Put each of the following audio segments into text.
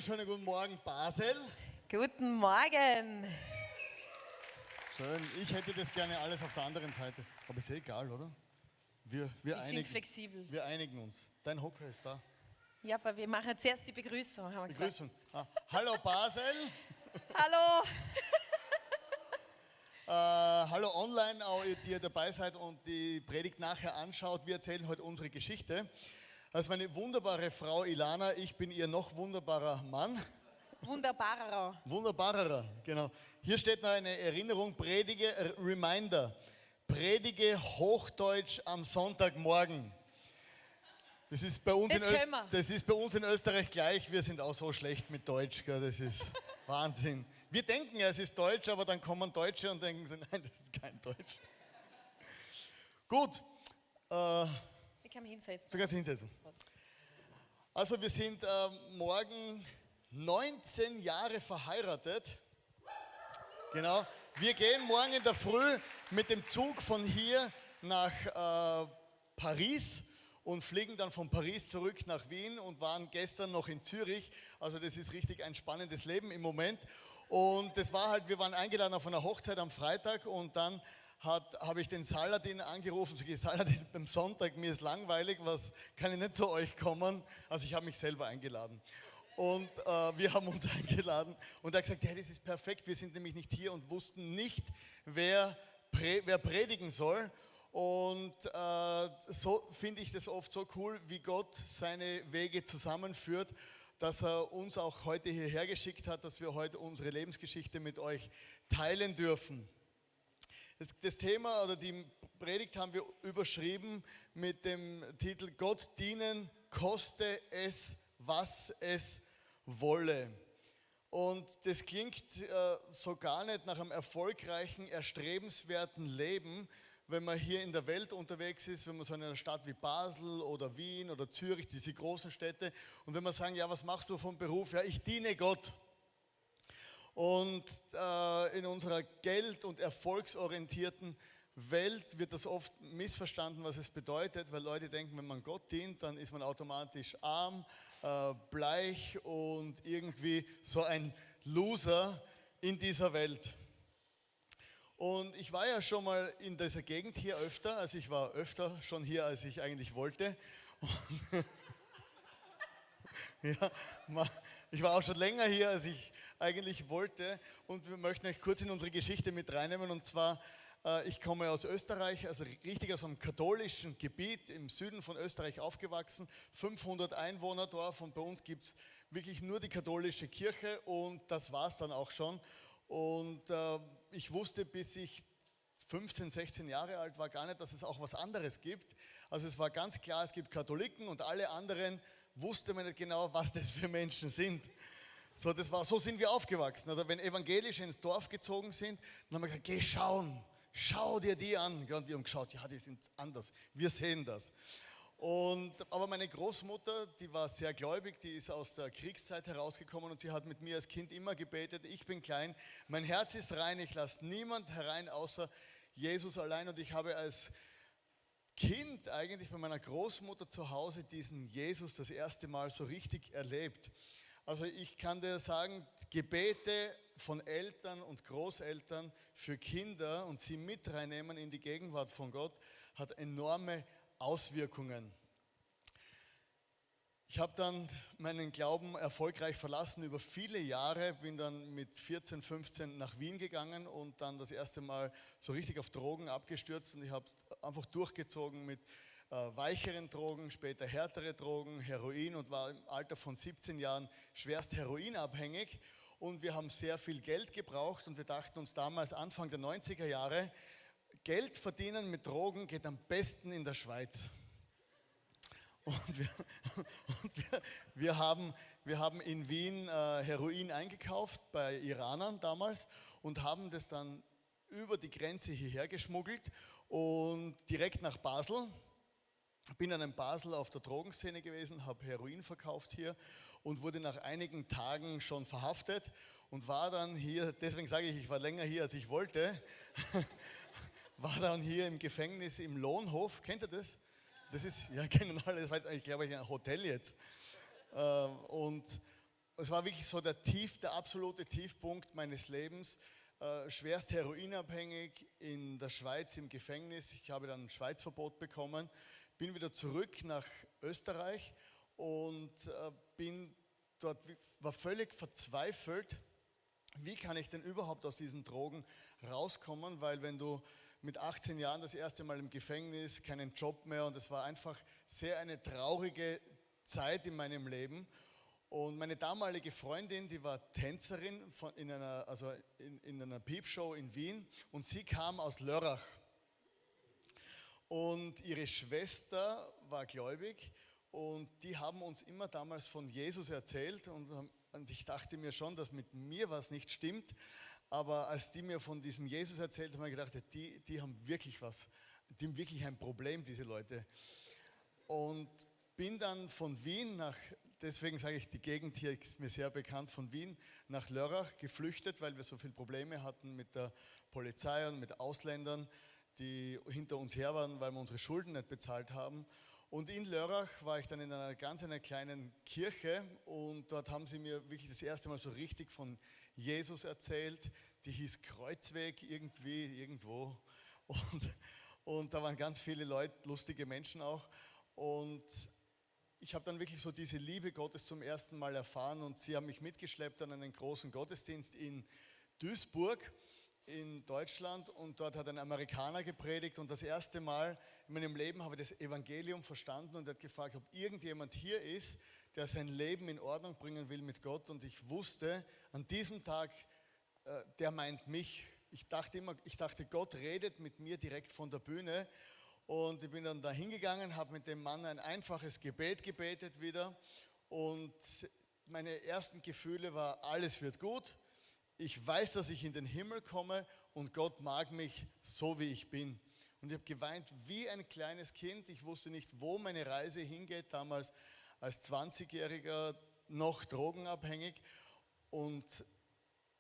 wunderschönen guten Morgen, Basel. Guten Morgen. Schön, ich hätte das gerne alles auf der anderen Seite. Aber ist egal, oder? Wir sind flexibel. Wir einigen uns. Dein Hocker ist da. Ja, aber wir machen zuerst die Begrüßung, haben wir gesagt. Begrüßung. Hallo Basel. Hallo. Hallo online, auch ihr, die ihr dabei seid und die Predigt nachher anschaut. Wir erzählen heute unsere Geschichte. Das ist meine wunderbare Frau Ilana. Ich bin ihr noch wunderbarer Mann. Wunderbarer. Wunderbarer, genau. Hier steht noch eine Erinnerung, predige, Reminder. Predige Hochdeutsch am Sonntagmorgen. Das ist bei uns in Österreich gleich. Wir sind auch so schlecht mit Deutsch. Gell? Das ist Wahnsinn. Wir denken ja, es ist Deutsch, aber dann kommen Deutsche und denken, nein, das ist kein Deutsch. Gut. Ich kann mich hinsetzen. Du kannst hinsetzen. Also wir sind morgen 19 Jahre verheiratet. Genau. Wir gehen morgen in der Früh mit dem Zug von hier nach Paris und fliegen dann von Paris zurück nach Wien und waren gestern noch in Zürich. Also das ist richtig ein spannendes Leben im Moment. Und das war halt, wir waren eingeladen auf einer Hochzeit am Freitag und dann habe ich den Saladin angerufen, sage ich, Saladin, beim Sonntag, mir ist langweilig, was kann ich nicht zu euch kommen? Also ich habe mich selber eingeladen. Und wir haben uns eingeladen und er hat gesagt, hey, das ist perfekt, wir sind nämlich nicht hier und wussten nicht, wer predigen soll. Und so finde ich das oft so cool, wie Gott seine Wege zusammenführt, dass er uns auch heute hierher geschickt hat, dass wir heute unsere Lebensgeschichte mit euch teilen dürfen. Das Thema oder die Predigt haben wir überschrieben mit dem Titel Gott dienen, koste es, was es wolle. Und das klingt so gar nicht nach einem erfolgreichen, erstrebenswerten Leben, wenn man hier in der Welt unterwegs ist, wenn man so in einer Stadt wie Basel oder Wien oder Zürich, diese großen Städte, und wenn man sagen, ja, was machst du vom Beruf? Ja, ich diene Gott. Und in unserer geld- und erfolgsorientierten Welt wird das oft missverstanden, was es bedeutet, weil Leute denken, wenn man Gott dient, dann ist man automatisch arm, bleich und irgendwie so ein Loser in dieser Welt. Und ich war ja schon mal in dieser Gegend hier öfter, also ich war öfter schon hier, als ich eigentlich wollte. Ja, ich war auch schon länger hier, als ich eigentlich wollte, und wir möchten euch kurz in unsere Geschichte mit reinnehmen. Und zwar, ich komme aus Österreich, also richtig aus einem katholischen Gebiet im Süden von Österreich aufgewachsen, 500 Einwohnerdorf, und bei uns gibt es wirklich nur die katholische Kirche und das war es dann auch schon. Und ich wusste, bis ich 15, 16 Jahre alt war, gar nicht, dass es auch was anderes gibt. Also es war ganz klar, es gibt Katholiken und alle anderen wusste man nicht genau, was das für Menschen sind. So sind wir aufgewachsen. Also wenn Evangelische ins Dorf gezogen sind, dann haben wir gesagt, geh schauen, schau dir die an. Und die haben geschaut, ja, die sind anders, wir sehen das. Aber meine Großmutter, die war sehr gläubig, die ist aus der Kriegszeit herausgekommen und sie hat mit mir als Kind immer gebetet, ich bin klein, mein Herz ist rein, ich lasse niemand herein außer Jesus allein. Und ich habe als Kind eigentlich bei meiner Großmutter zu Hause diesen Jesus das erste Mal so richtig erlebt. Also ich kann dir sagen, Gebete von Eltern und Großeltern für Kinder und sie mit reinnehmen in die Gegenwart von Gott, hat enorme Auswirkungen. Ich habe dann meinen Glauben erfolgreich verlassen über viele Jahre, bin dann mit 14, 15 nach Wien gegangen und dann das erste Mal so richtig auf Drogen abgestürzt, und ich habe einfach durchgezogen mit weicheren Drogen, später härtere Drogen, Heroin, und war im Alter von 17 Jahren schwerst heroinabhängig, und wir haben sehr viel Geld gebraucht und wir dachten uns damals Anfang der 90er Jahre, Geld verdienen mit Drogen geht am besten in der Schweiz. Und wir haben in Wien Heroin eingekauft bei Iranern damals und haben das dann über die Grenze hierher geschmuggelt und direkt nach Basel. Bin dann in Basel auf der Drogenszene gewesen, habe Heroin verkauft hier und wurde nach einigen Tagen schon verhaftet und war dann hier, deswegen sage ich war länger hier, als ich wollte, war dann hier im Gefängnis im Lohnhof. Kennt ihr das? Das ist, ja, kennen alle, das war, ich glaube, ein Hotel jetzt. Und es war wirklich so der absolute Tiefpunkt meines Lebens. Schwerst heroinabhängig in der Schweiz im Gefängnis. Ich habe dann ein Schweizverbot bekommen, bin wieder zurück nach Österreich und war völlig verzweifelt. Wie kann ich denn überhaupt aus diesen Drogen rauskommen? Weil wenn du mit 18 Jahren das erste Mal im Gefängnis, keinen Job mehr, und es war einfach sehr eine traurige Zeit in meinem Leben. Und meine damalige Freundin, die war Tänzerin in einer Piepshow in Wien, und sie kam aus Lörrach. Und ihre Schwester war gläubig und die haben uns immer damals von Jesus erzählt, und ich dachte mir schon, dass mit mir was nicht stimmt. Aber als die mir von diesem Jesus erzählt haben, habe ich gedacht, die haben wirklich die haben wirklich ein Problem, diese Leute. Und bin dann von Wien deswegen sage ich, die Gegend hier ist mir sehr bekannt, von Wien nach Lörrach geflüchtet, weil wir so viele Probleme hatten mit der Polizei und mit Ausländern, die hinter uns her waren, weil wir unsere Schulden nicht bezahlt haben. Und in Lörrach war ich dann in einer kleinen Kirche, und dort haben sie mir wirklich das erste Mal so richtig von Jesus erzählt. Die hieß Kreuzweg irgendwo. Und da waren ganz viele Leute, lustige Menschen auch. Und ich habe dann wirklich so diese Liebe Gottes zum ersten Mal erfahren, und sie haben mich mitgeschleppt an einen großen Gottesdienst in Duisburg in Deutschland, und dort hat ein Amerikaner gepredigt, und das erste Mal in meinem Leben habe ich das Evangelium verstanden, und er hat gefragt, ob irgendjemand hier ist, der sein Leben in Ordnung bringen will mit Gott, und ich wusste an diesem Tag, der meint mich. Ich dachte, Gott redet mit mir direkt von der Bühne. Und ich bin dann da hingegangen, habe mit dem Mann ein einfaches Gebet gebetet wieder, und meine ersten Gefühle waren, alles wird gut, ich weiß, dass ich in den Himmel komme und Gott mag mich so, wie ich bin. Und ich habe geweint wie ein kleines Kind. Ich wusste nicht, wo meine Reise hingeht, damals als 20-Jähriger noch drogenabhängig,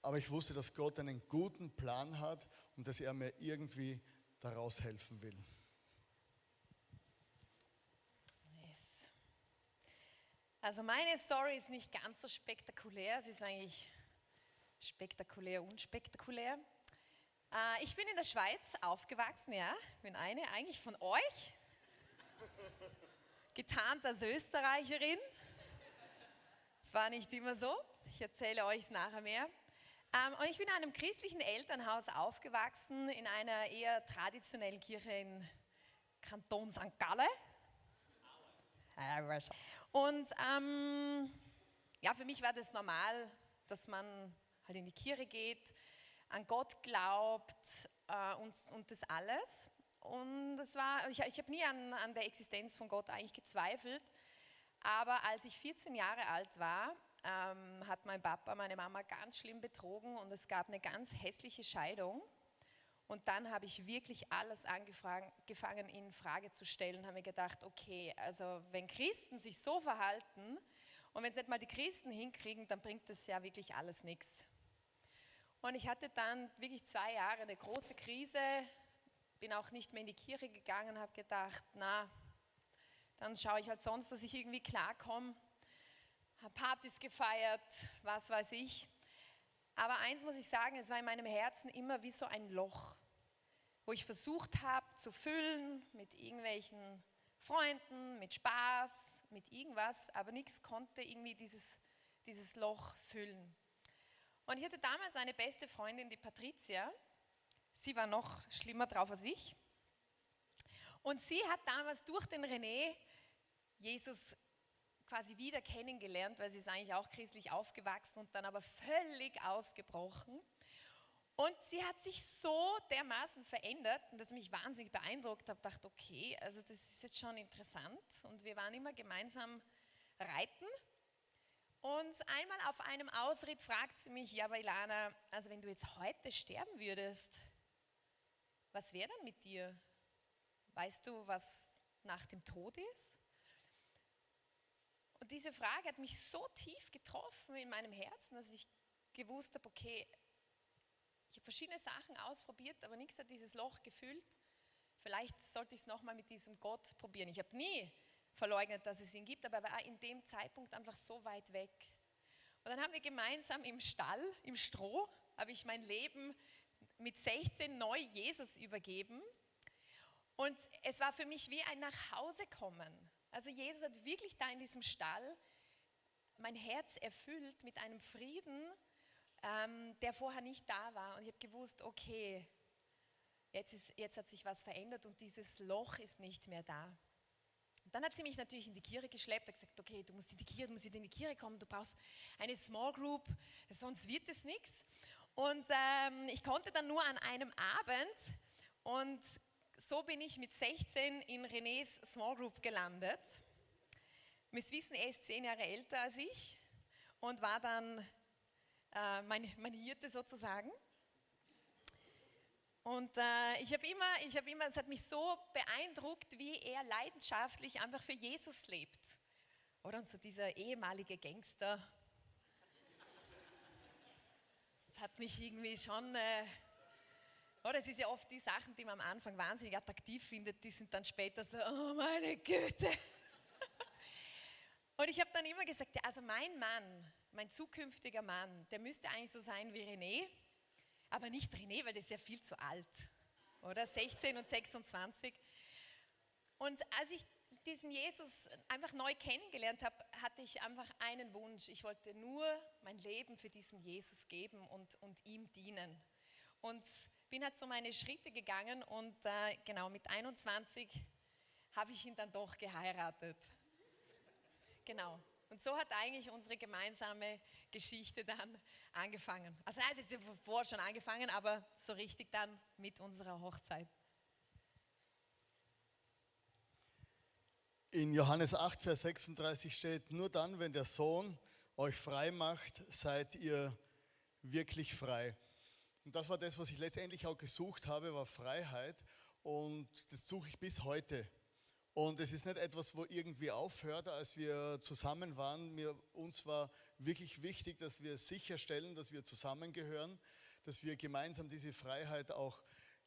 aber ich wusste, dass Gott einen guten Plan hat und dass er mir irgendwie daraus helfen will. Also meine Story ist nicht ganz so spektakulär, sie ist eigentlich spektakulär, unspektakulär. Ich bin in der Schweiz aufgewachsen, ja, bin eigentlich von euch, getarnt als Österreicherin. Es war nicht immer so, ich erzähle euch es nachher mehr. Und ich bin in einem christlichen Elternhaus aufgewachsen, in einer eher traditionellen Kirche im Kanton St. Gallen. Und ja, für mich war das normal, dass man halt in die Kirche geht, an Gott glaubt und das alles. Und ich habe nie an der Existenz von Gott eigentlich gezweifelt. Aber als ich 14 Jahre alt war, hat mein Papa meine Mama ganz schlimm betrogen, und es gab eine ganz hässliche Scheidung. Und dann habe ich wirklich alles angefangen in Frage zu stellen, habe mir gedacht, okay, also wenn Christen sich so verhalten und wenn es nicht mal die Christen hinkriegen, dann bringt das ja wirklich alles nichts. Und ich hatte dann wirklich 2 Jahre eine große Krise, bin auch nicht mehr in die Kirche gegangen, habe gedacht, na, dann schaue ich halt sonst, dass ich irgendwie klarkomme, habe Partys gefeiert, was weiß ich. Aber eins muss ich sagen, es war in meinem Herzen immer wie so ein Loch, wo ich versucht habe zu füllen mit irgendwelchen Freunden, mit Spaß, mit irgendwas, aber nichts konnte irgendwie dieses Loch füllen. Und ich hatte damals eine beste Freundin, die Patricia. Sie war noch schlimmer drauf als ich. Und sie hat damals durch den René Jesus quasi wieder kennengelernt, weil sie ist eigentlich auch christlich aufgewachsen und dann aber völlig ausgebrochen. Und sie hat sich so dermaßen verändert, und das mich wahnsinnig beeindruckt hat. Ich dachte, okay, also das ist jetzt schon interessant. Und wir waren immer gemeinsam reiten. Und einmal auf einem Ausritt fragt sie mich, ja, aber Ilana, also wenn du jetzt heute sterben würdest, was wäre dann mit dir? Weißt du, was nach dem Tod ist? Und diese Frage hat mich so tief getroffen in meinem Herzen, dass ich gewusst habe, okay, ich habe verschiedene Sachen ausprobiert, aber nichts hat dieses Loch gefüllt. Vielleicht sollte ich es nochmal mit diesem Gott probieren. Ich habe nie verleugnet, dass es ihn gibt, aber er war in dem Zeitpunkt einfach so weit weg. Und dann haben wir gemeinsam im Stall, im Stroh, habe ich mein Leben mit 16 neu Jesus übergeben. Und es war für mich wie ein Nachhausekommen. Also Jesus hat wirklich da in diesem Stall mein Herz erfüllt mit einem Frieden, der vorher nicht da war. Und ich habe gewusst, okay, jetzt hat sich was verändert und dieses Loch ist nicht mehr da. Und dann hat sie mich natürlich in die Kirche geschleppt, hat gesagt, okay, du musst in die Kirche kommen, du brauchst eine Small Group, sonst wird es nichts. Und ich konnte dann nur an einem Abend und so bin ich mit 16 in Renés Small Group gelandet. Ihr müsst wissen, er ist 10 Jahre älter als ich und war dann mein Hirte sozusagen. Und ich habe immer, es hat mich so beeindruckt, wie er leidenschaftlich einfach für Jesus lebt. Oder und so dieser ehemalige Gangster. Das hat mich irgendwie schon, oder es ist ja oft die Sachen, die man am Anfang wahnsinnig attraktiv findet, die sind dann später so, oh meine Güte. Und ich habe dann immer gesagt, ja, also mein Mann, mein zukünftiger Mann, der müsste eigentlich so sein wie René, aber nicht René, weil der ist ja viel zu alt, oder? 16 und 26. Und als ich diesen Jesus einfach neu kennengelernt habe, hatte ich einfach einen Wunsch. Ich wollte nur mein Leben für diesen Jesus geben und ihm dienen. Und bin halt so meine Schritte gegangen und genau mit 21 habe ich ihn dann doch geheiratet. Genau. Und so hat eigentlich unsere gemeinsame Geschichte dann angefangen. Also er hat jetzt vorher schon angefangen, aber so richtig dann mit unserer Hochzeit. In Johannes 8, Vers 36 steht, nur dann, wenn der Sohn euch frei macht, seid ihr wirklich frei. Und das war das, was ich letztendlich auch gesucht habe, war Freiheit. Und das suche ich bis heute. Und es ist nicht etwas, wo irgendwie aufhört, als wir zusammen waren. Uns war wirklich wichtig, dass wir sicherstellen, dass wir zusammengehören, dass wir gemeinsam diese Freiheit auch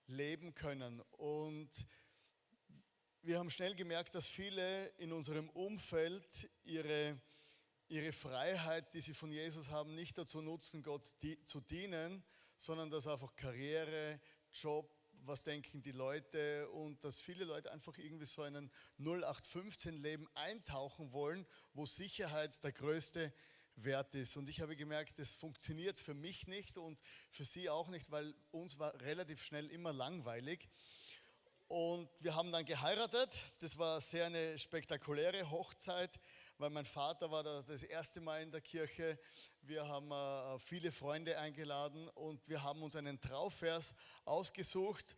leben können. Und wir haben schnell gemerkt, dass viele in unserem Umfeld ihre Freiheit, die sie von Jesus haben, nicht dazu nutzen, Gott zu dienen, sondern dass einfach Karriere, Job, was denken die Leute und dass viele Leute einfach irgendwie so einen 0815-Leben eintauchen wollen, wo Sicherheit der größte Wert ist. Und ich habe gemerkt, das funktioniert für mich nicht und für sie auch nicht, weil uns war relativ schnell immer langweilig. Und wir haben dann geheiratet. Das war sehr eine spektakuläre Hochzeit, weil mein Vater war das erste Mal in der Kirche. Wir haben viele Freunde eingeladen und wir haben uns einen Trauvers ausgesucht.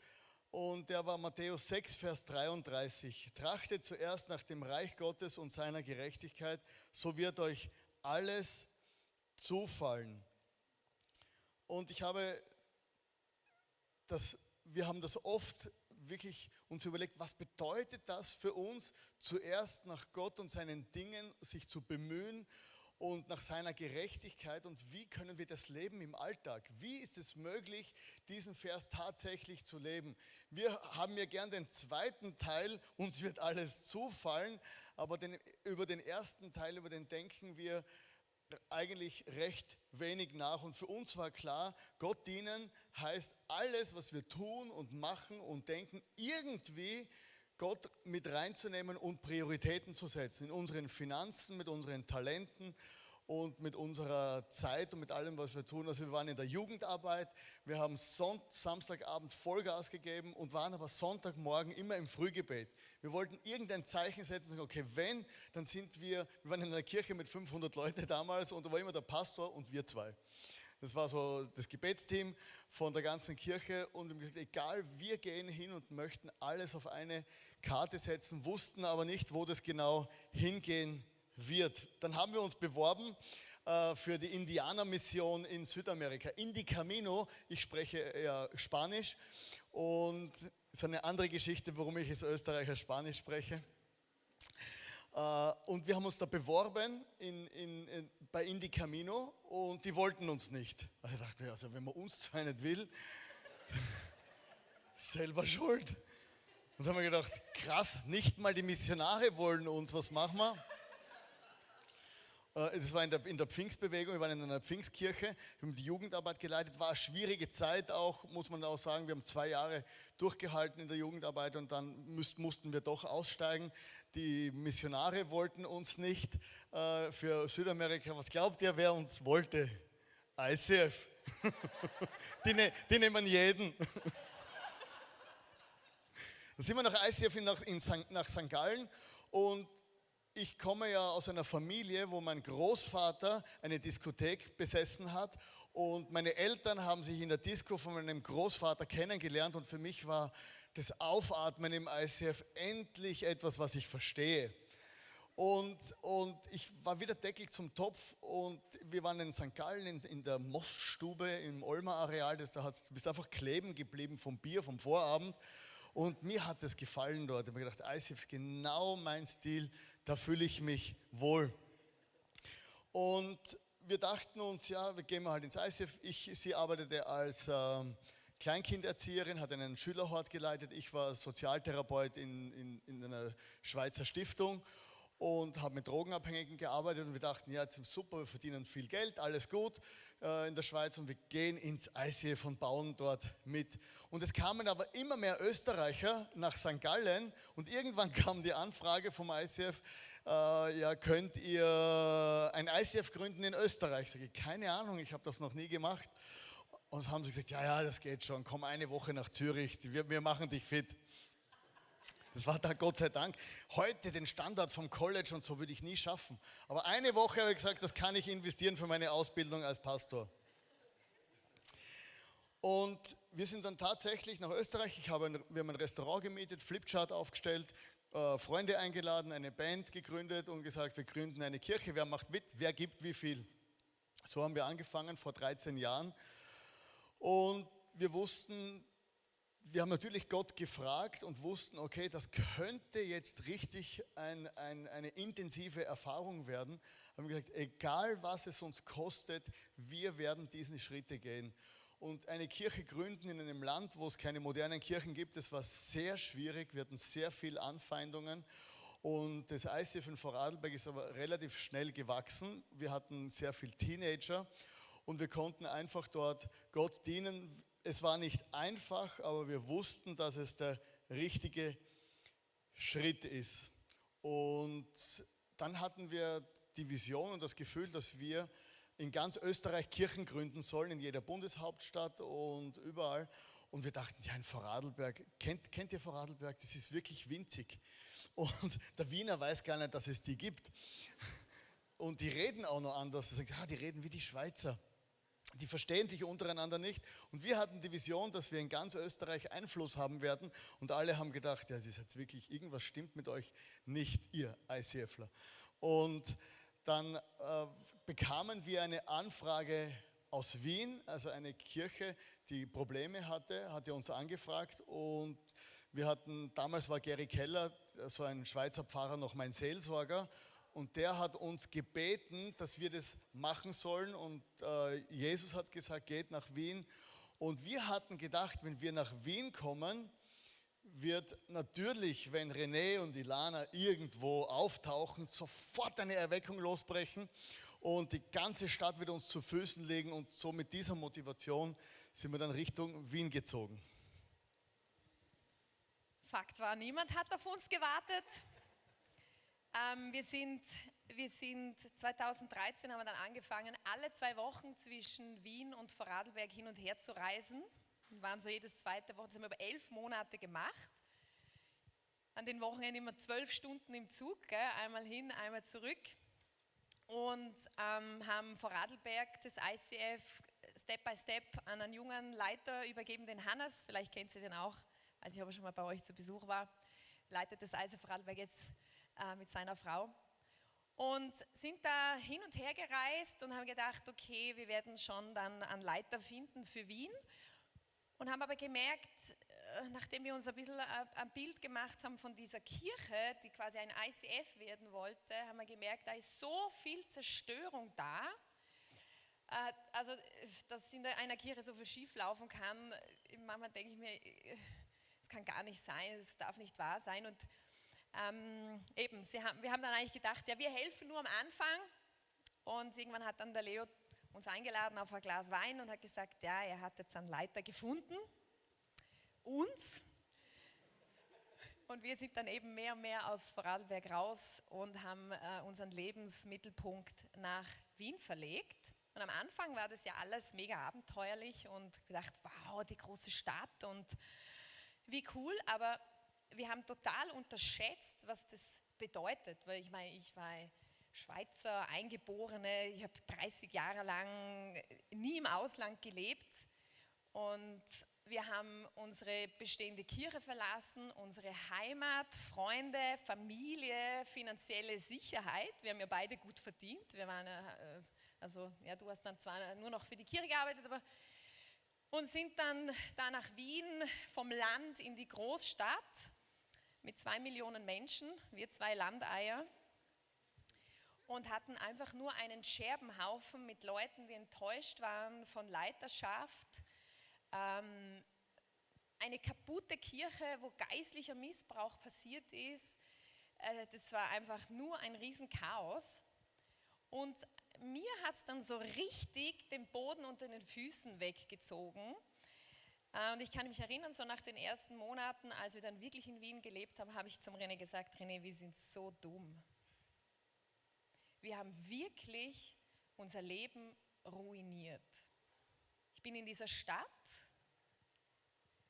Und der war Matthäus 6, Vers 33. Trachtet zuerst nach dem Reich Gottes und seiner Gerechtigkeit, so wird euch alles zufallen. Und wir haben das oft wirklich uns überlegt, was bedeutet das für uns, zuerst nach Gott und seinen Dingen sich zu bemühen und nach seiner Gerechtigkeit und wie können wir das leben im Alltag? Wie ist es möglich, diesen Vers tatsächlich zu leben? Wir haben ja gern den zweiten Teil, uns wird alles zufallen, aber über den ersten Teil, über den denken wir eigentlich recht wenig nach. Und für uns war klar, Gott dienen heißt alles, was wir tun und machen und denken, irgendwie Gott mit reinzunehmen und Prioritäten zu setzen in unseren Finanzen, mit unseren Talenten und mit unserer Zeit und mit allem, was wir tun. Also wir waren in der Jugendarbeit, wir haben Samstagabend Vollgas gegeben und waren aber Sonntagmorgen immer im Frühgebet. Wir wollten irgendein Zeichen setzen und sagen, okay, wenn, dann wir waren in einer Kirche mit 500 Leuten damals und da war immer der Pastor und wir zwei. Das war so das Gebetsteam von der ganzen Kirche und wir haben gesagt, egal, wir gehen hin und möchten alles auf eine Karte setzen, wussten aber nicht, wo das genau hingehen wird. Dann haben wir uns beworben für die Indianermission in Südamerika, Indi Camino. Ich spreche ja Spanisch und es ist eine andere Geschichte, warum ich als Österreicher Spanisch spreche. Und wir haben uns da beworben bei Indi Camino und die wollten uns nicht. Also ich dachte, also wenn man uns zwar nicht will, selber schuld. Und dann haben wir gedacht, krass, nicht mal die Missionare wollen uns, was machen wir? Das war in der Pfingstbewegung, wir waren in einer Pfingstkirche, wir haben die Jugendarbeit geleitet, war eine schwierige Zeit auch, muss man auch sagen, wir haben 2 Jahre durchgehalten in der Jugendarbeit und dann mussten wir doch aussteigen. Die Missionare wollten uns nicht für Südamerika. Was glaubt ihr, wer uns wollte? ICF. Die nehmen jeden. Dann sind wir nach ICF nach St. Gallen und ich komme ja aus einer Familie, wo mein Großvater eine Diskothek besessen hat und meine Eltern haben sich in der Disco von meinem Großvater kennengelernt und für mich war das Aufatmen im ICF endlich etwas, was ich verstehe. Und ich war wieder Deckel zum Topf und wir waren in St. Gallen in der Moststube im Olmer Areal, da bist einfach kleben geblieben vom Bier, vom Vorabend. Und mir hat es gefallen dort. Ich habe mir gedacht, ICF ist genau mein Stil, da fühle ich mich wohl. Und wir dachten uns, ja, wir gehen mal halt ins ICF. Sie arbeitete als Kleinkinderzieherin, hat einen Schülerhort geleitet. Ich war Sozialtherapeut in einer Schweizer Stiftung und habe mit Drogenabhängigen gearbeitet und wir dachten, ja, jetzt ist super, wir verdienen viel Geld, alles gut in der Schweiz und wir gehen ins ICF und bauen dort mit. Und es kamen aber immer mehr Österreicher nach St. Gallen und irgendwann kam die Anfrage vom ICF, ja, könnt ihr ein ICF gründen in Österreich? Ich sage, keine Ahnung, ich habe das noch nie gemacht. Und haben sie gesagt, ja, das geht schon, komm eine Woche nach Zürich, wir machen dich fit. Das war da Gott sei Dank. Heute den Standard vom College und so würde ich nie schaffen. Aber eine Woche habe ich gesagt, das kann ich investieren für meine Ausbildung als Pastor. Und wir sind dann tatsächlich nach Österreich. Wir haben ein Restaurant gemietet, Flipchart aufgestellt, Freunde eingeladen, eine Band gegründet und gesagt, wir gründen eine Kirche. Wer macht mit? Wer gibt wie viel? So haben wir angefangen vor 13 Jahren. Und wir haben natürlich Gott gefragt und wussten, okay, das könnte jetzt richtig eine intensive Erfahrung werden. Haben gesagt, egal was es uns kostet, wir werden diese Schritte gehen. Und eine Kirche gründen in einem Land, wo es keine modernen Kirchen gibt, das war sehr schwierig. Wir hatten sehr viele Anfeindungen. Und das ICF in Vorarlberg ist aber relativ schnell gewachsen. Wir hatten sehr viele Teenager und wir konnten einfach dort Gott dienen. Es war nicht einfach, aber wir wussten, dass es der richtige Schritt ist. Und dann hatten wir die Vision und das Gefühl, dass wir in ganz Österreich Kirchen gründen sollen, in jeder Bundeshauptstadt und überall. Und wir dachten, ja, in Vorarlberg, kennt ihr Vorarlberg? Das ist wirklich winzig. Und der Wiener weiß gar nicht, dass es die gibt. Und die reden auch noch anders. Die sagen, die reden wie die Schweizer. Die verstehen sich untereinander nicht. Und wir hatten die Vision, dass wir in ganz Österreich Einfluss haben werden. Und alle haben gedacht, ja, das ist jetzt wirklich, irgendwas stimmt mit euch nicht, ihr ICFler. Und dann bekamen wir eine Anfrage aus Wien, also eine Kirche, die Probleme hatte uns angefragt. Und wir hatten, damals war Gary Keller, so ein Schweizer Pfarrer, noch mein Seelsorger. Und der hat uns gebeten, dass wir das machen sollen. Und Jesus hat gesagt, geht nach Wien. Und wir hatten gedacht, wenn wir nach Wien kommen, wird natürlich, wenn René und Ilana irgendwo auftauchen, sofort eine Erweckung losbrechen. Und die ganze Stadt wird uns zu Füßen legen. Und so mit dieser Motivation sind wir dann Richtung Wien gezogen. Fakt war, niemand hat auf uns gewartet. Wir sind 2013 haben wir dann angefangen, alle 2 Wochen zwischen Wien und Vorarlberg hin und her zu reisen. Wir waren so jedes zweite Woche, das haben wir über 11 Monate gemacht. An den Wochenenden immer 12 Stunden im Zug, einmal hin, einmal zurück. Und haben Vorarlberg, das ICF, Step by Step an einen jungen Leiter übergeben, den Hannes, vielleicht kennt ihr den auch, als ich aber schon mal bei euch zu Besuch war, leitet das ICF Vorarlberg jetzt mit seiner Frau. Und sind da hin und her gereist und haben gedacht, okay, wir werden schon dann einen Leiter finden für Wien. Und haben aber gemerkt, nachdem wir uns ein bisschen ein Bild gemacht haben von dieser Kirche, die quasi ein ICF werden wollte, haben wir gemerkt, da ist so viel Zerstörung da. Also, dass in einer Kirche so viel schief laufen kann, manchmal denke ich mir, es kann gar nicht sein, es darf nicht wahr sein. Und wir haben dann eigentlich gedacht, ja, wir helfen nur am Anfang Und irgendwann hat dann der Leo uns eingeladen auf ein Glas Wein und hat gesagt, ja, er hat jetzt einen Leiter gefunden, uns. Und wir sind dann eben mehr und mehr aus Vorarlberg raus und haben unseren Lebensmittelpunkt nach Wien verlegt. Und am Anfang war das ja alles mega abenteuerlich und gedacht, wow, die große Stadt und wie cool. Aber wir haben total unterschätzt, was das bedeutet. Weil ich meine, ich war Schweizer, Eingeborene, ich habe 30 Jahre lang nie im Ausland gelebt. Und wir haben unsere bestehende Kirche verlassen, unsere Heimat, Freunde, Familie, finanzielle Sicherheit. Wir haben ja beide gut verdient. Wir waren, du hast dann zwar nur noch für die Kirche gearbeitet, aber und sind dann da nach Wien vom Land in die Großstadt mit 2 Millionen Menschen, wir 2 Landeier. Und hatten einfach nur einen Scherbenhaufen mit Leuten, die enttäuscht waren von Leiterschaft. Eine kaputte Kirche, wo geistlicher Missbrauch passiert ist. Das war einfach nur ein Riesenchaos. Und mir hat es dann so richtig den Boden unter den Füßen weggezogen. Und ich kann mich erinnern, so nach den ersten Monaten, als wir dann wirklich in Wien gelebt haben, habe ich zum René gesagt, René, wir sind so dumm. Wir haben wirklich unser Leben ruiniert. Ich bin in dieser Stadt,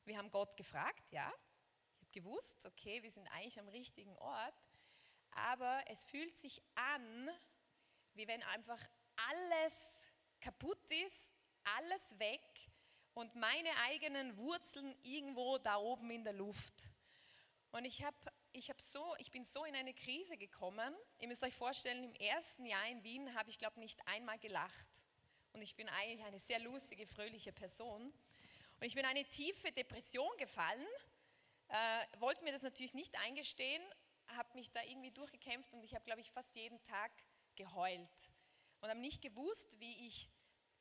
wir haben Gott gefragt, ja, ich habe gewusst, okay, wir sind eigentlich am richtigen Ort, aber es fühlt sich an, wie wenn einfach alles kaputt ist, alles weg und meine eigenen Wurzeln irgendwo da oben in der Luft. Und ich bin so in eine Krise gekommen. Ihr müsst euch vorstellen, im ersten Jahr in Wien habe ich, glaube ich, nicht einmal gelacht. Und ich bin eigentlich eine sehr lustige, fröhliche Person. Und ich bin in eine tiefe Depression gefallen, wollte mir das natürlich nicht eingestehen, habe mich da irgendwie durchgekämpft und ich habe, glaube ich, fast jeden Tag geheult. Und habe nicht gewusst, wie ich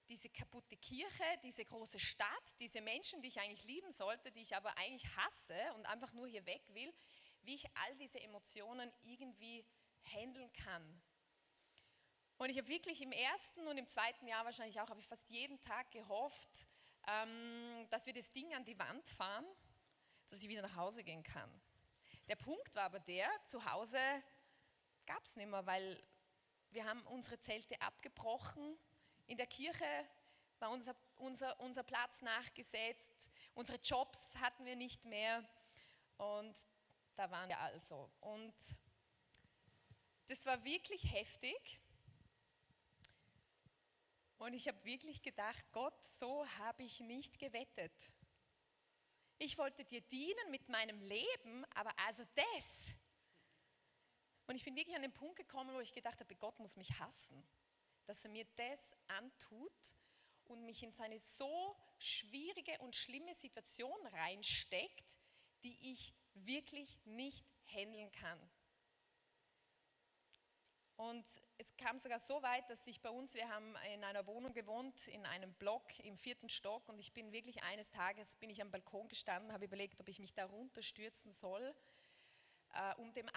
diese kaputte Kirche, diese große Stadt, diese Menschen, die ich eigentlich lieben sollte, die ich aber eigentlich hasse und einfach nur hier weg will, wie ich all diese Emotionen irgendwie handeln kann. Und ich habe wirklich im ersten und im zweiten Jahr wahrscheinlich auch, habe ich fast jeden Tag gehofft, dass wir das Ding an die Wand fahren, dass ich wieder nach Hause gehen kann. Der Punkt war aber der, zu Hause gab es nicht mehr, weil wir haben unsere Zelte abgebrochen, in der Kirche war unser Platz nachgesetzt, unsere Jobs hatten wir nicht mehr und da waren wir also. Und das war wirklich heftig. Und ich habe wirklich gedacht, Gott, so habe ich nicht gewettet. Ich wollte dir dienen mit meinem Leben, aber also das. Und ich bin wirklich an den Punkt gekommen, wo ich gedacht habe, Gott muss mich hassen, dass er mir das antut und mich in seine so schwierige und schlimme Situation reinsteckt, die ich wirklich nicht handeln kann. Und es kam sogar so weit, dass wir haben in einer Wohnung gewohnt, in einem Block im 4. Stock und ich bin wirklich eines Tages, bin ich am Balkon gestanden, habe überlegt, ob ich mich da runterstürzen soll, um dem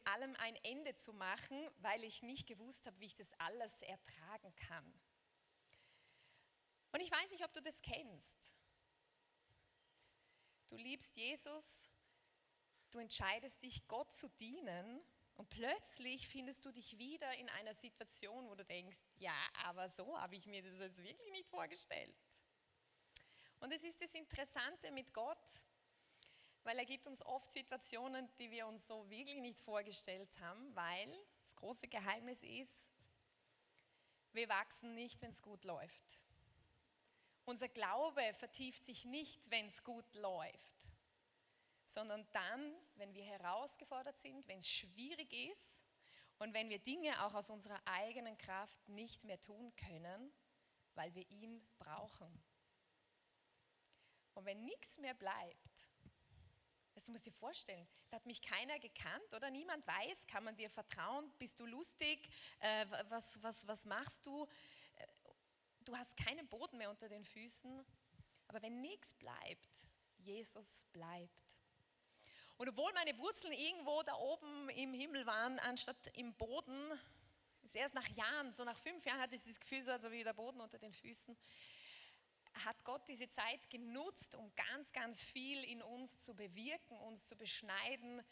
allem ein Ende zu machen, weil ich nicht gewusst habe, wie ich das alles ertragen kann. Und ich weiß nicht, ob du das kennst. Du liebst Jesus, du entscheidest dich, Gott zu dienen und plötzlich findest du dich wieder in einer Situation, wo du denkst, ja, aber so habe ich mir das jetzt wirklich nicht vorgestellt. Und es ist das Interessante mit Gott, weil er gibt uns oft Situationen, die wir uns so wirklich nicht vorgestellt haben, weil das große Geheimnis ist, wir wachsen nicht, wenn es gut läuft. Unser Glaube vertieft sich nicht, wenn es gut läuft, sondern dann, wenn wir herausgefordert sind, wenn es schwierig ist und wenn wir Dinge auch aus unserer eigenen Kraft nicht mehr tun können, weil wir ihn brauchen. Und wenn nichts mehr bleibt, du musst dir vorstellen, da hat mich keiner gekannt, oder? Niemand weiß, kann man dir vertrauen, bist du lustig, was machst du? Du hast keinen Boden mehr unter den Füßen, aber wenn nichts bleibt, Jesus bleibt. Und obwohl meine Wurzeln irgendwo da oben im Himmel waren, anstatt im Boden, ist erst nach Jahren, so nach 5 Jahren hatte ich das Gefühl, so also wie der Boden unter den Füßen, hat Gott diese Zeit genutzt, um ganz, ganz viel in uns zu bewirken, uns zu beschneiden.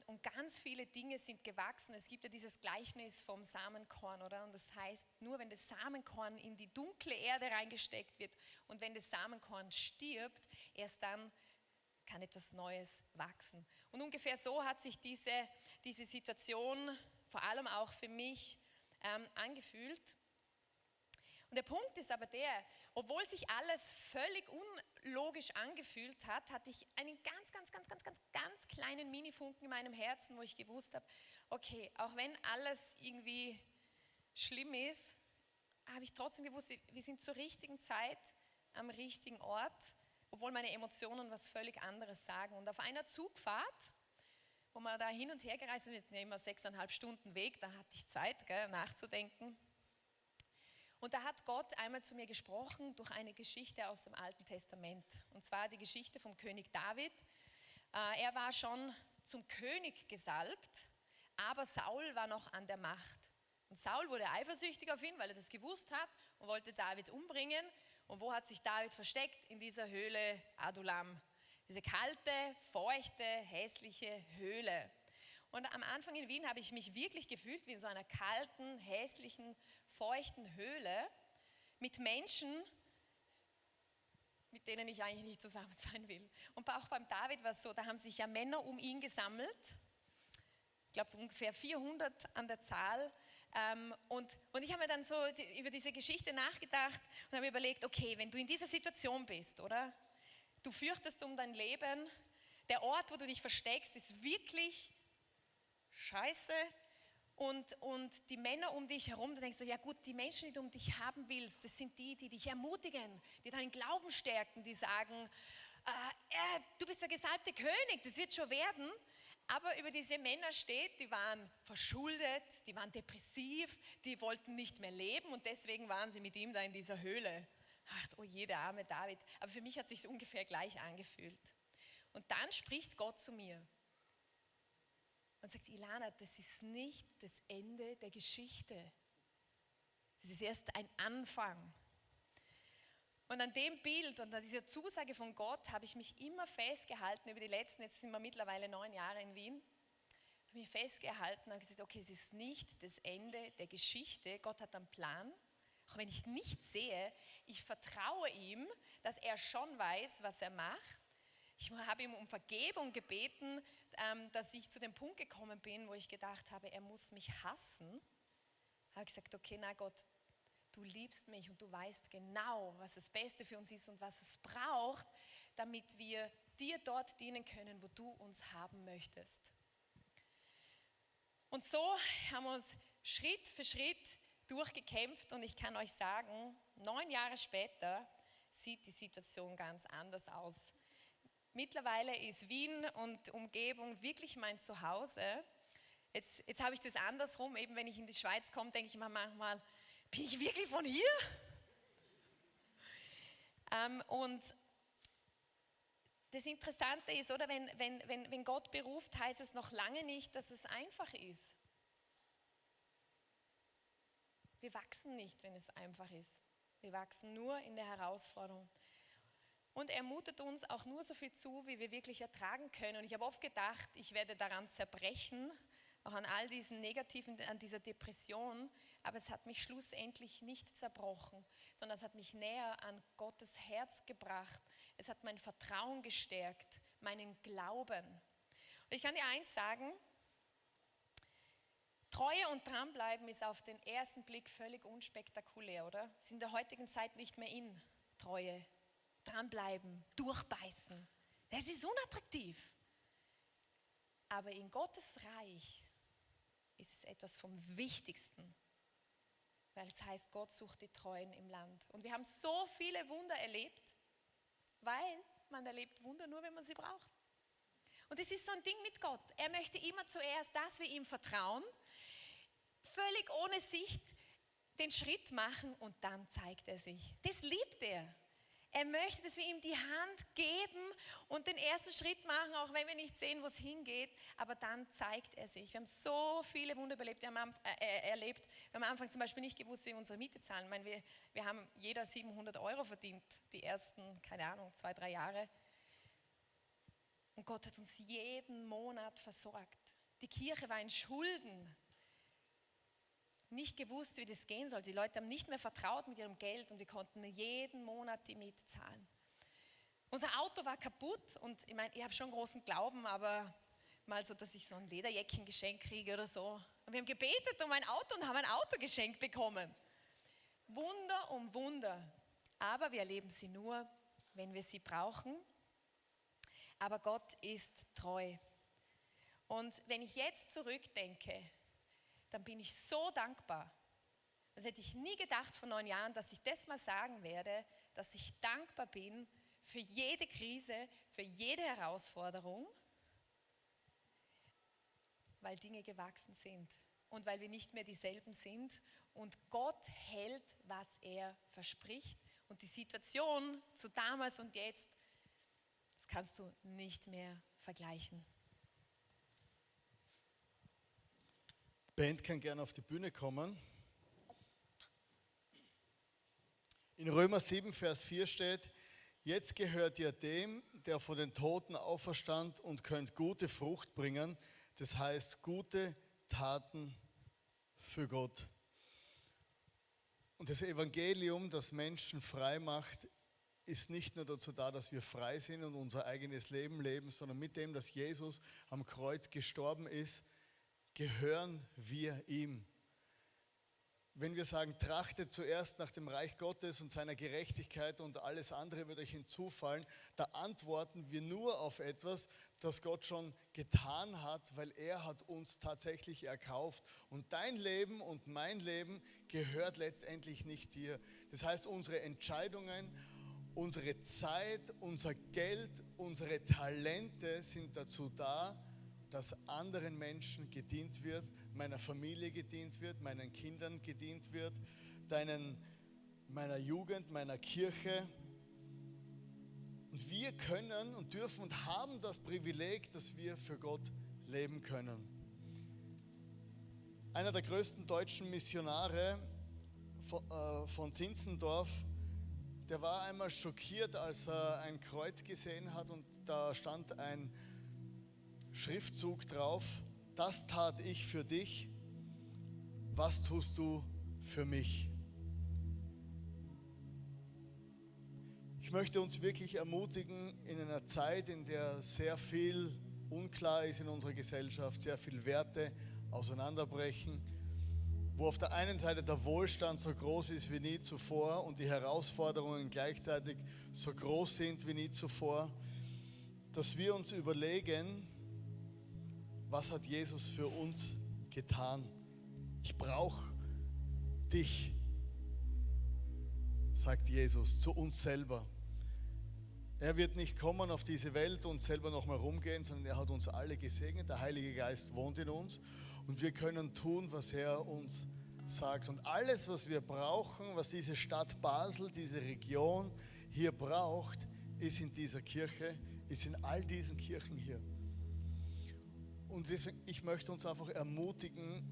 Und ganz viele Dinge sind gewachsen. Es gibt ja dieses Gleichnis vom Samenkorn, oder? Und das heißt, nur wenn das Samenkorn in die dunkle Erde reingesteckt wird und wenn das Samenkorn stirbt, erst dann kann etwas Neues wachsen. Und ungefähr so hat sich diese Situation vor allem auch für mich angefühlt. Und der Punkt ist aber der, obwohl sich alles völlig unlogisch angefühlt hat, hatte ich einen ganz kleinen Minifunken in meinem Herzen, wo ich gewusst habe, okay, auch wenn alles irgendwie schlimm ist, habe ich trotzdem gewusst, wir sind zur richtigen Zeit am richtigen Ort, obwohl meine Emotionen was völlig anderes sagen. Und auf einer Zugfahrt, wo man da hin und her gereist ist, immer 6,5 Stunden Weg, da hatte ich Zeit, nachzudenken. Und da hat Gott einmal zu mir gesprochen durch eine Geschichte aus dem Alten Testament. Und zwar die Geschichte vom König David. Er war schon zum König gesalbt, aber Saul war noch an der Macht. Und Saul wurde eifersüchtig auf ihn, weil er das gewusst hat und wollte David umbringen. Und wo hat sich David versteckt? In dieser Höhle Adullam. Diese kalte, feuchte, hässliche Höhle. Und am Anfang in Wien habe ich mich wirklich gefühlt wie in so einer kalten, hässlichen, feuchten Höhle mit Menschen, mit denen ich eigentlich nicht zusammen sein will. Und auch beim David war es so, da haben sich ja Männer um ihn gesammelt, ich glaube ungefähr 400 an der Zahl. Und ich habe mir dann so über diese Geschichte nachgedacht und habe mir überlegt, okay, wenn du in dieser Situation bist, oder? Du fürchtest um dein Leben, der Ort, wo du dich versteckst, ist wirklich scheiße. Und die Männer um dich herum, da denkst du, ja gut, die Menschen, die du um dich haben willst, das sind die dich ermutigen, die deinen Glauben stärken, die sagen, du bist der gesalbte König, das wird schon werden. Aber über diese Männer steht, die waren verschuldet, die waren depressiv, die wollten nicht mehr leben und deswegen waren sie mit ihm da in dieser Höhle. Ach, oh je, der arme David. Aber für mich hat es sich ungefähr gleich angefühlt. Und dann spricht Gott zu mir und sagt, Ilana, das ist nicht das Ende der Geschichte. Das ist erst ein Anfang. Und an dem Bild und an dieser Zusage von Gott habe ich mich immer festgehalten über die letzten, jetzt sind wir mittlerweile 9 Jahre in Wien, habe mich festgehalten und gesagt, okay, es ist nicht das Ende der Geschichte. Gott hat einen Plan. Auch wenn ich nichts sehe, ich vertraue ihm, dass er schon weiß, was er macht. Ich habe ihm um Vergebung gebeten, dass ich zu dem Punkt gekommen bin, wo ich gedacht habe, er muss mich hassen. Ich habe gesagt, okay, na Gott, du liebst mich und du weißt genau, was das Beste für uns ist und was es braucht, damit wir dir dort dienen können, wo du uns haben möchtest. Und so haben wir uns Schritt für Schritt durchgekämpft und ich kann euch sagen, 9 Jahre später sieht die Situation ganz anders aus. Mittlerweile ist Wien und Umgebung wirklich mein Zuhause. Jetzt habe ich das andersrum, eben wenn ich in die Schweiz komme, denke ich mir manchmal, bin ich wirklich von hier? Und das Interessante ist, oder, wenn Gott beruft, heißt es noch lange nicht, dass es einfach ist. Wir wachsen nicht, wenn es einfach ist. Wir wachsen nur in der Herausforderung. Und er mutet uns auch nur so viel zu, wie wir wirklich ertragen können. Und ich habe oft gedacht, ich werde daran zerbrechen, auch an all diesen Negativen, an dieser Depression. Aber es hat mich schlussendlich nicht zerbrochen, sondern es hat mich näher an Gottes Herz gebracht. Es hat mein Vertrauen gestärkt, meinen Glauben. Und ich kann dir eins sagen, Treue und Dranbleiben ist auf den ersten Blick völlig unspektakulär, oder? Es ist in der heutigen Zeit nicht mehr in Treue. Dranbleiben, durchbeißen. Das ist unattraktiv. Aber in Gottes Reich ist es etwas vom Wichtigsten, weil es heißt, Gott sucht die Treuen im Land. Und wir haben so viele Wunder erlebt, weil man erlebt Wunder nur, wenn man sie braucht. Und es ist so ein Ding mit Gott. Er möchte immer zuerst, dass wir ihm vertrauen, völlig ohne Sicht den Schritt machen und dann zeigt er sich. Das liebt er. Er möchte, dass wir ihm die Hand geben und den ersten Schritt machen, auch wenn wir nicht sehen, wo es hingeht. Aber dann zeigt er sich. Wir haben so viele Wunder erlebt. Wir haben am Anfang zum Beispiel nicht gewusst, wie wir unsere Miete zahlen. Ich meine, wir haben jeder 700 € verdient, die ersten, keine Ahnung, 2-3 Jahre. Und Gott hat uns jeden Monat versorgt. Die Kirche war in Schulden. Nicht gewusst, wie das gehen soll. Die Leute haben nicht mehr vertraut mit ihrem Geld und wir konnten jeden Monat die Miete zahlen. Unser Auto war kaputt und ich meine, ich habe schon großen Glauben, aber mal so, dass ich so ein Lederjäckchen geschenkt kriege oder so. Und wir haben gebetet um ein Auto und haben ein Auto geschenkt bekommen. Wunder um Wunder. Aber wir erleben sie nur, wenn wir sie brauchen. Aber Gott ist treu. Und wenn ich jetzt zurückdenke, dann bin ich so dankbar. Das hätte ich nie gedacht vor 9 Jahren, dass ich das mal sagen werde, dass ich dankbar bin für jede Krise, für jede Herausforderung, weil Dinge gewachsen sind und weil wir nicht mehr dieselben sind und Gott hält, was er verspricht und die Situation zu damals und jetzt, das kannst du nicht mehr vergleichen. Band kann gerne auf die Bühne kommen. In Römer 7, Vers 4 steht, jetzt gehört ihr dem, der von den Toten auferstand und könnt gute Frucht bringen, das heißt gute Taten für Gott. Und das Evangelium, das Menschen frei macht, ist nicht nur dazu da, dass wir frei sind und unser eigenes Leben leben, sondern mit dem, dass Jesus am Kreuz gestorben ist, gehören wir ihm. Wenn wir sagen, trachtet zuerst nach dem Reich Gottes und seiner Gerechtigkeit und alles andere wird euch hinzufallen, da antworten wir nur auf etwas, das Gott schon getan hat, weil er hat uns tatsächlich erkauft. Und dein Leben und mein Leben gehört letztendlich nicht dir. Das heißt, unsere Entscheidungen, unsere Zeit, unser Geld, unsere Talente sind dazu da, dass anderen Menschen gedient wird, meiner Familie gedient wird, meinen Kindern gedient wird, meiner Jugend, meiner Kirche. Und wir können und dürfen und haben das Privileg, dass wir für Gott leben können. Einer der größten deutschen Missionare von Zinzendorf, der war einmal schockiert, als er ein Kreuz gesehen hat und da stand ein Schriftzug drauf, das tat ich für dich, was tust du für mich? Ich möchte uns wirklich ermutigen, in einer Zeit, in der sehr viel unklar ist in unserer Gesellschaft, sehr viele Werte auseinanderbrechen, wo auf der einen Seite der Wohlstand so groß ist wie nie zuvor und die Herausforderungen gleichzeitig so groß sind wie nie zuvor, dass wir uns überlegen, was hat Jesus für uns getan? Ich brauche dich, sagt Jesus zu uns selber. Er wird nicht kommen auf diese Welt und selber nochmal rumgehen, sondern er hat uns alle gesegnet. Der Heilige Geist wohnt in uns und wir können tun, was er uns sagt. Und alles, was wir brauchen, was diese Stadt Basel, diese Region hier braucht, ist in dieser Kirche, ist in all diesen Kirchen hier. Und deswegen, ich möchte uns einfach ermutigen,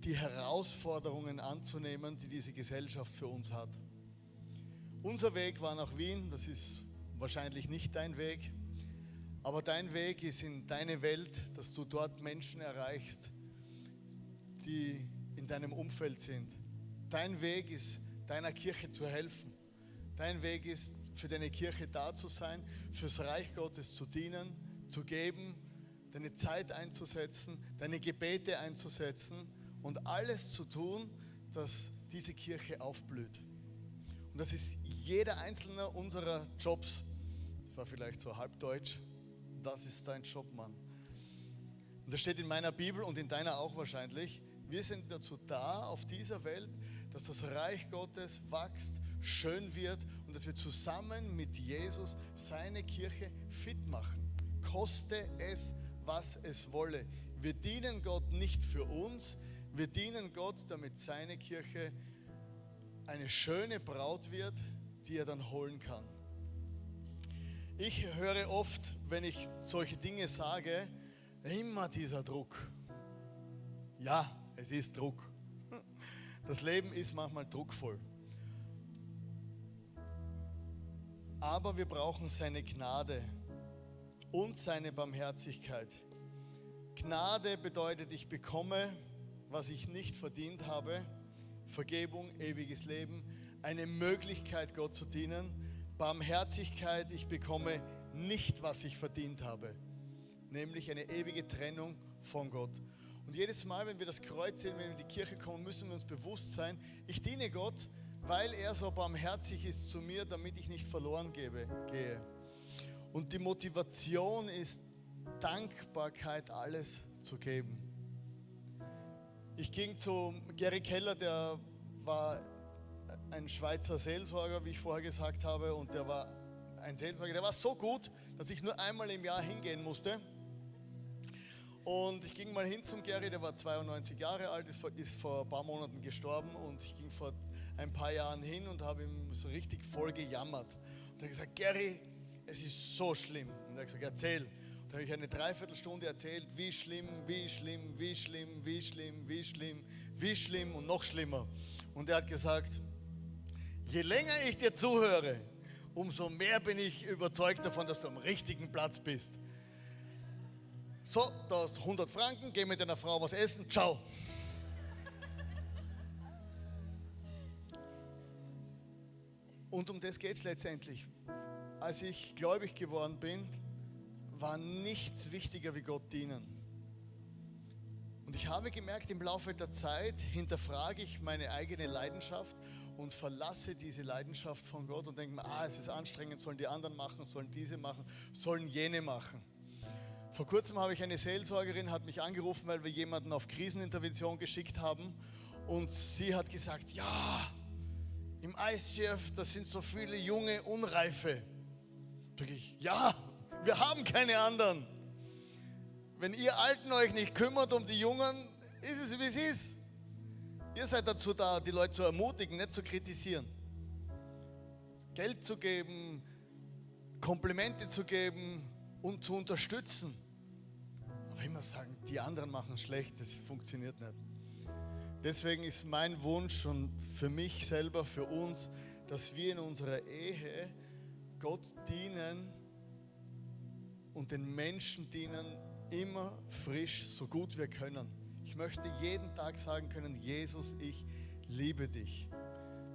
die Herausforderungen anzunehmen, die diese Gesellschaft für uns hat. Unser Weg war nach Wien, das ist wahrscheinlich nicht dein Weg, aber dein Weg ist in deine Welt, dass du dort Menschen erreichst, die in deinem Umfeld sind. Dein Weg ist, deiner Kirche zu helfen. Dein Weg ist, für deine Kirche da zu sein, fürs Reich Gottes zu dienen, zu geben, deine Zeit einzusetzen, deine Gebete einzusetzen und alles zu tun, dass diese Kirche aufblüht. Und das ist jeder einzelne unserer Jobs. Das war vielleicht so halbdeutsch. Das ist dein Job, Mann. Und das steht in meiner Bibel und in deiner auch wahrscheinlich. Wir sind dazu da, auf dieser Welt, dass das Reich Gottes wächst, schön wird und dass wir zusammen mit Jesus seine Kirche fit machen. Koste es, was es wolle. Wir dienen Gott nicht für uns, wir dienen Gott, damit seine Kirche eine schöne Braut wird, die er dann holen kann. Ich höre oft, wenn ich solche Dinge sage, immer dieser Druck. Ja, es ist Druck. Das Leben ist manchmal druckvoll. Aber wir brauchen seine Gnade und seine Barmherzigkeit. Gnade bedeutet, ich bekomme, was ich nicht verdient habe. Vergebung, ewiges Leben, eine Möglichkeit, Gott zu dienen. Barmherzigkeit, ich bekomme nicht, was ich verdient habe. Nämlich eine ewige Trennung von Gott. Und jedes Mal, wenn wir das Kreuz sehen, wenn wir in die Kirche kommen, müssen wir uns bewusst sein, ich diene Gott, weil er so barmherzig ist zu mir, damit ich nicht verloren gehe. Und die Motivation ist Dankbarkeit, alles zu geben. Ich ging zu Gary Keller, der war ein Schweizer Seelsorger, wie ich vorher gesagt habe, und der war ein Seelsorger, der war so gut, dass ich nur einmal im Jahr hingehen musste. Und ich ging mal hin zum Gary, der war 92 Jahre alt, ist vor ein paar Monaten gestorben, und ich ging vor ein paar Jahren hin und habe ihm so richtig voll gejammert. Und er hat gesagt, Gary, es ist so schlimm. Und er hat gesagt, erzähl. Und da habe ich eine Dreiviertelstunde erzählt, wie schlimm und noch schlimmer. Und er hat gesagt, je länger ich dir zuhöre, umso mehr bin ich überzeugt davon, dass du am richtigen Platz bist. So, da hast 100 Franken, geh mit deiner Frau was essen, ciao. Und um das geht es letztendlich. Als ich gläubig geworden bin, war nichts wichtiger wie Gott dienen. Und ich habe gemerkt, im Laufe der Zeit hinterfrage ich meine eigene Leidenschaft und verlasse diese Leidenschaft von Gott und denke mir, es ist anstrengend, sollen die anderen machen, sollen diese machen, sollen jene machen. Vor kurzem habe ich eine Seelsorgerin, hat mich angerufen, weil wir jemanden auf Krisenintervention geschickt haben, und sie hat gesagt, ja, im ICF, das sind so viele junge, unreife. Da sage ich, ja, wir haben keine anderen. Wenn ihr Alten euch nicht kümmert um die Jungen, ist es wie es ist. Ihr seid dazu da, die Leute zu ermutigen, nicht zu kritisieren. Geld zu geben, Komplimente zu geben und zu unterstützen. Aber immer sagen, die anderen machen schlecht, das funktioniert nicht. Deswegen ist mein Wunsch und für mich selber, für uns, dass wir in unserer Ehe Gott dienen und den Menschen dienen, immer frisch, so gut wir können. Ich möchte jeden Tag sagen können, Jesus, ich liebe dich.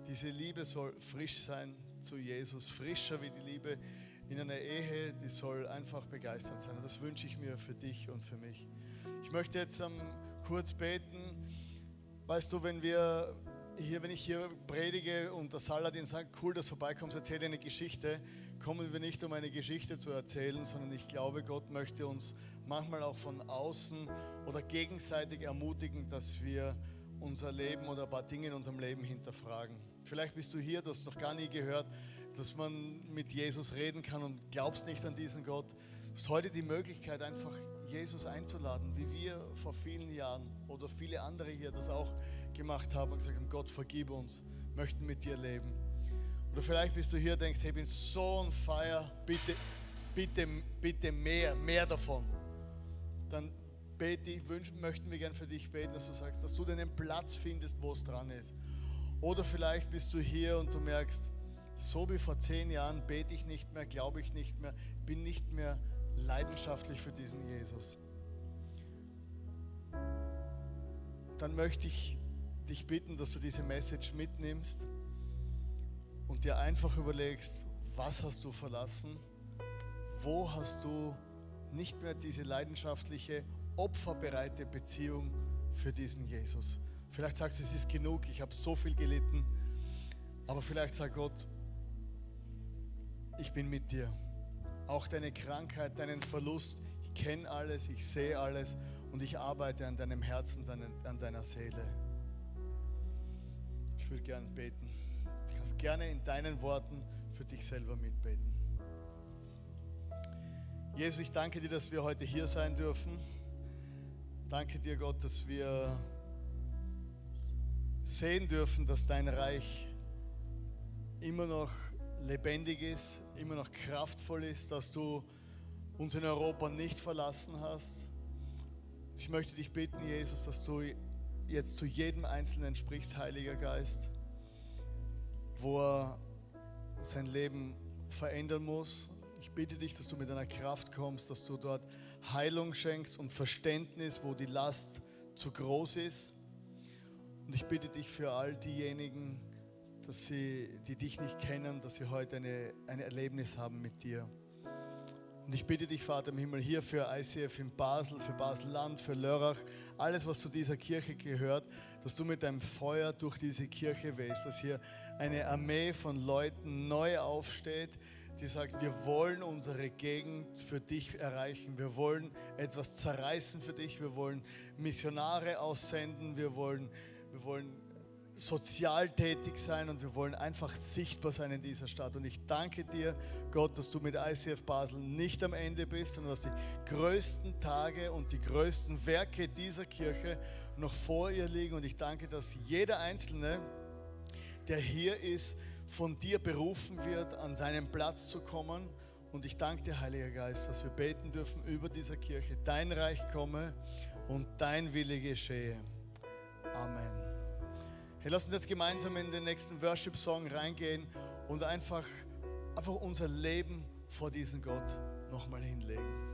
Diese Liebe soll frisch sein zu Jesus, frischer wie die Liebe in einer Ehe, die soll einfach begeistert sein. Das wünsche ich mir für dich und für mich. Ich möchte jetzt kurz beten. Weißt du, wenn ich hier predige und der Saladin sagt, cool, dass du vorbeikommst, erzähle eine Geschichte, kommen wir nicht, um eine Geschichte zu erzählen, sondern ich glaube, Gott möchte uns manchmal auch von außen oder gegenseitig ermutigen, dass wir unser Leben oder ein paar Dinge in unserem Leben hinterfragen. Vielleicht bist du hier, du hast noch gar nie gehört, dass man mit Jesus reden kann und glaubst nicht an diesen Gott. Du hast heute die Möglichkeit, einfach Jesus einzuladen, wie wir vor vielen Jahren oder viele andere hier das auch gemacht haben und gesagt haben, Gott, vergib uns, möchten mit dir leben. Oder vielleicht bist du hier und denkst, hey, ich bin so on fire, bitte mehr davon. Dann möchten wir gern für dich beten, dass du sagst, dass du deinen Platz findest, wo es dran ist. Oder vielleicht bist du hier und du merkst, so wie vor 10 Jahren bete ich nicht mehr, glaube ich nicht mehr, bin nicht mehr leidenschaftlich für diesen Jesus. Dann möchte ich dich bitten, dass du diese Message mitnimmst und dir einfach überlegst, was hast du verlassen, wo hast du nicht mehr diese leidenschaftliche, opferbereite Beziehung für diesen Jesus. Vielleicht sagst du, es ist genug, ich habe so viel gelitten, aber vielleicht sagt Gott, ich bin mit dir. Auch deine Krankheit, deinen Verlust, ich kenne alles, ich sehe alles und ich arbeite an deinem Herzen, an deiner Seele. Ich würde gerne beten. Du kannst gerne in deinen Worten für dich selber mitbeten. Jesus, ich danke dir, dass wir heute hier sein dürfen. Danke dir, Gott, dass wir sehen dürfen, dass dein Reich immer noch lebendig ist, immer noch kraftvoll ist, dass du uns in Europa nicht verlassen hast. Ich möchte dich bitten, Jesus, dass du jetzt zu jedem Einzelnen sprichst, Heiliger Geist, wo er sein Leben verändern muss. Ich bitte dich, dass du mit deiner Kraft kommst, dass du dort Heilung schenkst und Verständnis, wo die Last zu groß ist. Und ich bitte dich für all diejenigen, die dich nicht kennen, dass sie heute ein Erlebnis haben mit dir. Und ich bitte dich, Vater im Himmel, hier für ICF in Basel, für Basel-Land, für Lörrach, alles, was zu dieser Kirche gehört, dass du mit deinem Feuer durch diese Kirche wehst, dass hier eine Armee von Leuten neu aufsteht, die sagt, wir wollen unsere Gegend für dich erreichen, wir wollen etwas zerreißen für dich, wir wollen Missionare aussenden, wir wollen sozial tätig sein und wir wollen einfach sichtbar sein in dieser Stadt. Und ich danke dir, Gott, dass du mit ICF Basel nicht am Ende bist, sondern dass die größten Tage und die größten Werke dieser Kirche noch vor ihr liegen. Und ich danke, dass jeder Einzelne, der hier ist, von dir berufen wird, an seinen Platz zu kommen. Und ich danke dir, Heiliger Geist, dass wir beten dürfen über dieser Kirche. Dein Reich komme und dein Wille geschehe. Amen. Hey, lass uns jetzt gemeinsam in den nächsten Worship-Song reingehen und einfach unser Leben vor diesen Gott nochmal hinlegen.